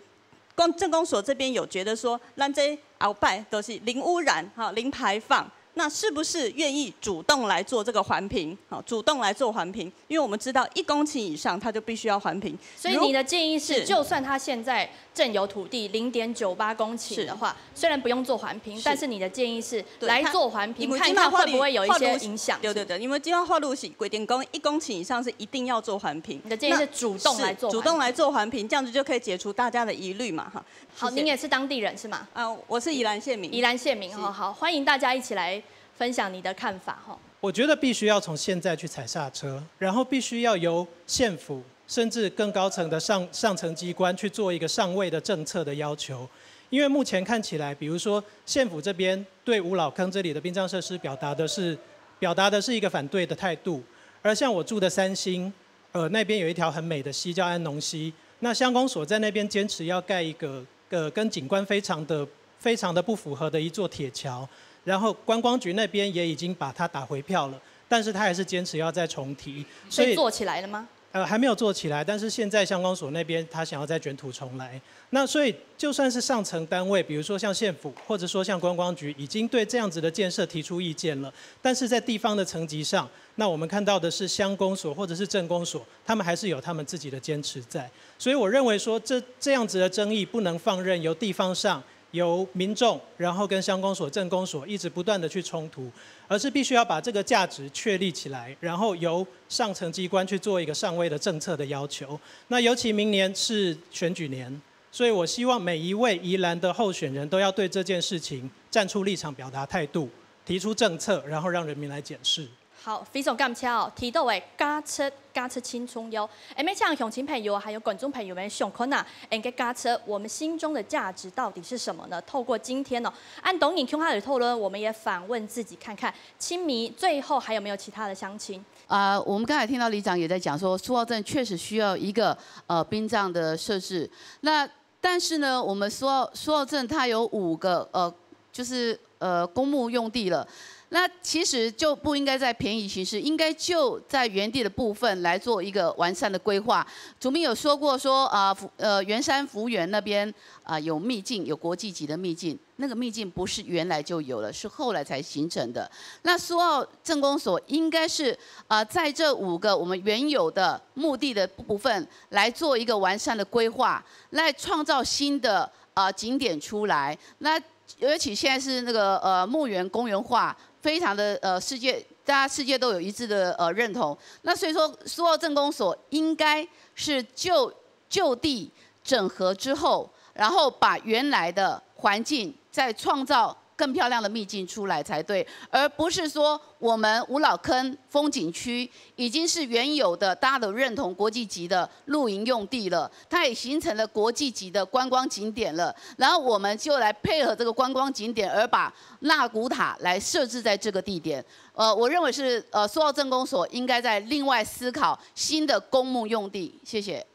公镇公所这边有觉得说，咱这后摆都是零污染哈，零排放，那是不是愿意主动来做这个环评？好，主动来做环评，因为我们知道一公顷以上，它就必须要环评。所以你的建议是，是就算他现在正有土地零点九八公顷的话，虽然不用做环评，是但是你的建议是对来做环评，因为看看会不会有一些影响。对对对，因为今天法律是规定讲，一公顷以上是一定要做环评。你的建议是主动来做环评主动来做环评，这样子就可以解除大家的疑虑嘛哈。好，谢谢您也是当地人是吗？啊，我是宜兰县民。宜兰县民哈，好，欢迎大家一起来分享你的看法哈。我觉得必须要从现在去踩刹车，然后必须要由县府甚至更高层的上上层机关去做一个上位的政策的要求，因为目前看起来，比如说县府这边对五老坑这里的殡葬设施表达的是表达的是一个反对的态度，而像我住的三星，呃，那边有一条很美的溪叫安农溪，那乡公所在那边坚持要盖一个呃跟景观非常的非常的不符合的一座铁桥，然后观光局那边也已经把它打回票了，但是他还是坚持要再重提，所以做起来了吗？呃，还没有做起来，但是现在乡公所那边他想要再卷土重来。那所以就算是上层单位，比如说像县府，或者说像观光局，已经对这样子的建设提出意见了，但是在地方的层级上，那我们看到的是乡公所或者是镇公所，他们还是有他们自己的坚持在。所以我认为说这这样子的争议不能放任由地方上由民众，然后跟乡公所、镇公所一直不断的去冲突，而是必须要把这个价值确立起来，然后由上层机关去做一个上位的政策的要求。那尤其明年是选举年，所以我希望每一位宜兰的候选人都要对这件事情站出立场，表达态度，提出政策，然后让人民来检视。好，非常感谢哦，提到的价值，价值轻松哟。下面请乡亲朋友还有观众朋友们想看啊，恁个价值，我们心中的价值到底是什么呢？透过今天呢，按当然共下的讨论，我们也反问自己看看，青迷最后还有没有其他的乡亲？啊、我们刚才听到里长也在讲说，苏澳镇确实需要一个呃殡葬的设置。那但是呢，我们苏澳苏澳镇它有五个呃，就是呃公墓用地了。那其实就不应该在便宜行事，应该就在原地的部分来做一个完善的规划。主秘有说过说啊，福呃圆山福园那边啊有秘境，有国际级的秘境，那个秘境不是原来就有了，是后来才形成的。那苏澳镇公所应该是啊在这五个我们原有的目的的部分来做一个完善的规划，来创造新的啊景点出来。那尤其现在是那个呃墓园公园化，非常的呃世界大家世界都有一致的呃认同。那所以说苏澳镇公所应该是就就地整合之后，然后把原来的环境再创造更漂亮的秘境出来才对，而不是说我们五老坑风景区已经是原有的大家都认同国际级的露营用地了，它也形成了国际级的观光景点了，然后我们就来配合这个观光景点，而把纳古塔来设置在这个地点。呃，我认为是呃苏澳镇公所应该在另外思考新的公墓用地。谢谢。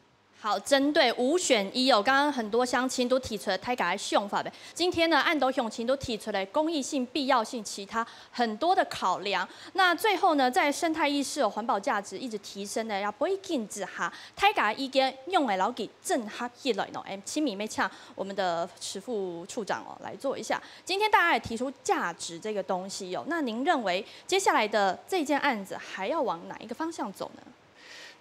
好，针对五选一哦，刚刚很多乡亲都提出了大家个想法的。今天呢，恁多鄉亲都提出了公益性、必要性，其他很多的考量。那最后呢，在生态意识哦、环保价值一直提升的要背景之下，大家个意见用来牢记整合起来呢？哎，请你们请我们的池副处长哦来做一下。今天大家也提出价值这个东西哦，那您认为接下来的这件案子还要往哪一个方向走呢？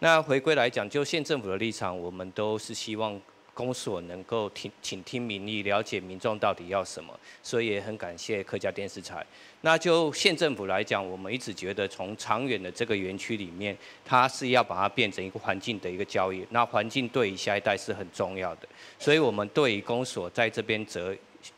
那回归来讲，就县政府的立场，我们都是希望公所能够听倾听民意，了解民众到底要什么，所以也很感谢客家电视台。那就县政府来讲，我们一直觉得从长远的这个园区里面，它是要把它变成一个环境的一个交易，那环境对于下一代是很重要的，所以我们对于公所在这边则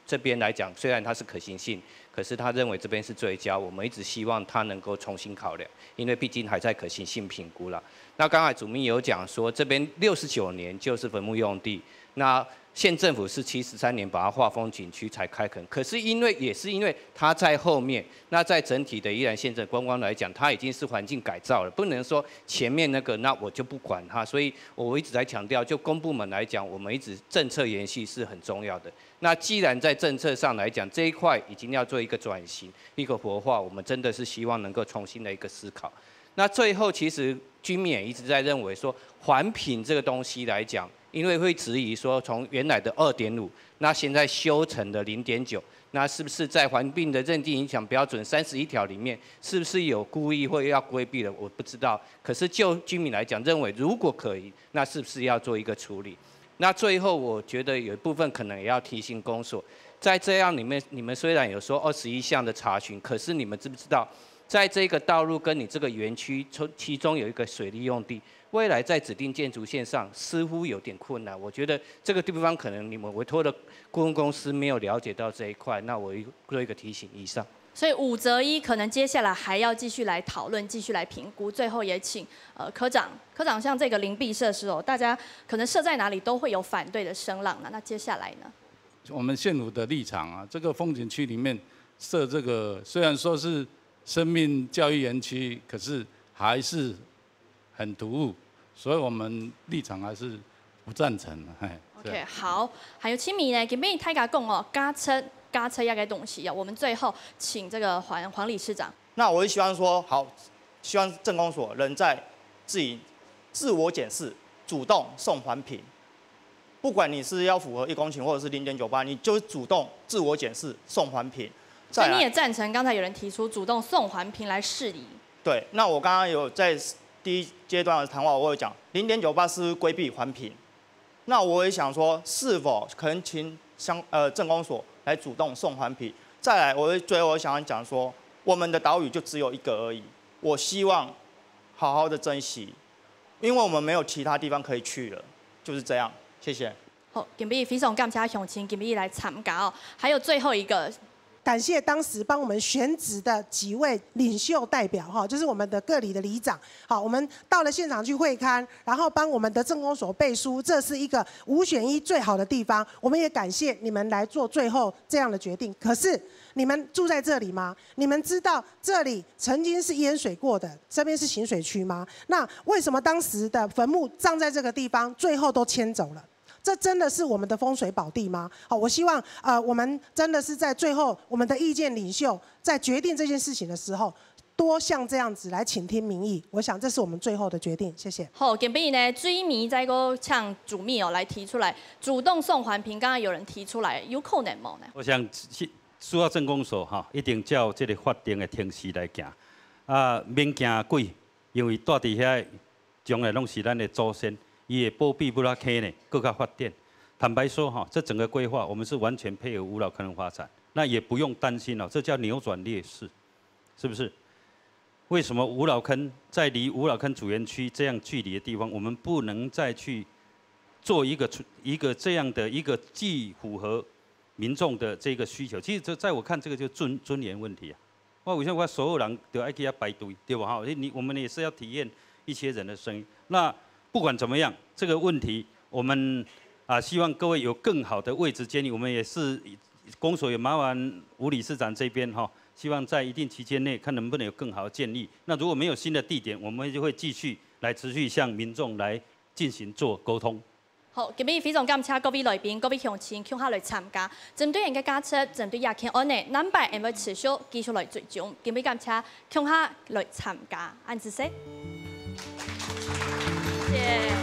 这边来讲，虽然它是可行性，可是他认为这边是最佳，我们一直希望他能够重新考量，因为毕竟还在可行性评估了。那刚才主秘有讲说，这边六十九年就是坟墓用地，那县政府是七十三年把它划风景区才开垦，可是因为也是因为它在后面，那在整体的宜兰县政观光来讲，它已经是环境改造了，不能说前面那个那我就不管它，所以我一直在强调，就公部门来讲，我们一直政策延续是很重要的。那既然在政策上来讲，这一块已经要做一个转型、一个活化，我们真的是希望能够重新的一个思考。那最后，其实居民也一直在认为说，环评这个东西来讲，因为会质疑说，从原来的二点五，那现在修成的零点九，那是不是在环评的认定影响标准三十一条里面，是不是有故意或要规避的？我不知道。可是就居民来讲，认为如果可以，那是不是要做一个处理？那最后，我觉得有一部分可能也要提醒公所，在这样里面，你们虽然有说二十一项的查询，可是你们知不知道，在这个道路跟你这个园区中，其中有一个水利用地，未来在指定建筑线上似乎有点困难。我觉得这个地方可能你们委托的顾问公司没有了解到这一块，那我做一个提醒。以上。所以五择一可能接下来还要继续来讨论，继续来评估。最后也请呃科长，科长像这个林毕设施哦，大家可能设在哪里都会有反对的声浪了。那接下来呢？我们县府的立场啊，这个风景区里面设这个，虽然说是生命教育园区，可是还是很突兀，所以我们立场还是不赞成。哎， OK，好，还有清明呢，今天大家讲哦，加车加车要个东西哦，我们最后请这个黄黄理事长。那我就希望说，好，希望镇公所能在自己自我检视，主动送环评。不管你是要符合一公顷或者是零点九八，你就主动自我检视送环评。所以你也赞成刚才有人提出主动送环评来释疑？对，那我刚刚有在第一阶段的谈话，我有讲零点九八是规避环评。那我也想说，是否可能请相呃镇公所来主动送环评？再来，我最后我想要讲说，我们的岛屿就只有一个而已，我希望好好的珍惜，因为我们没有其他地方可以去了，就是这样。谢谢。好，今日非常感谢乡亲今日来参加哦。还有最后一个，感谢当时帮我们选址的几位领袖代表哈，就是我们的各里的里长。好，我们到了现场去会勘，然后帮我们的镇公所背书，这是一个五选一最好的地方。我们也感谢你们来做最后这样的决定。可是你们住在这里吗？你们知道这里曾经是淹水过的，这边是行水区吗？那为什么当时的坟墓葬在这个地方，最后都迁走了？这真的是我们的风水宝地吗？好，我希望呃，我们真的是在最后，我们的意见领袖在决定这件事情的时候，多像这样子来倾听民意。我想这是我们最后的决定。谢谢。好，今晡日呢，最尾再个请主秘哦来提出来，主动送环评，刚刚有人提出来，有可能无呢？我想，苏澳镇公所哈，一定照这个法定的程序来行。啊，免惊鬼，因为蹛在遐，将来拢是咱的祖先，伊会保庇布拉溪呢，更加发展。坦白说哈，这整个规划我们是完全配合五老坑的发展，那也不用担心哦，这叫扭转劣势，是不是？为什么五老坑在离五老坑主园区这样距离的地方，我们不能再去做一个出一个这样的一个既符合民众的这个需求？其实这在我看，这个就尊尊严问题啊。我为什么我所有人都要给他排队，对吧？哈，你我们也是要体验一些人的声音。那不管怎么样，这个问题我们啊，希望各位有更好的位置建议。我们也是公所也麻烦吴理事长这边哈，希望在一定期间内看能不能有更好的建议。那如果没有新的地点，我们就会继续来持续向民众来进行做沟通。好，今日非常感谢各位来宾、各位乡亲共下来参加。针对恁个价值，针对亚乾案呢，南北俺会持续继续来追踪。今日感谢共下来参加，恁仔细。谢谢。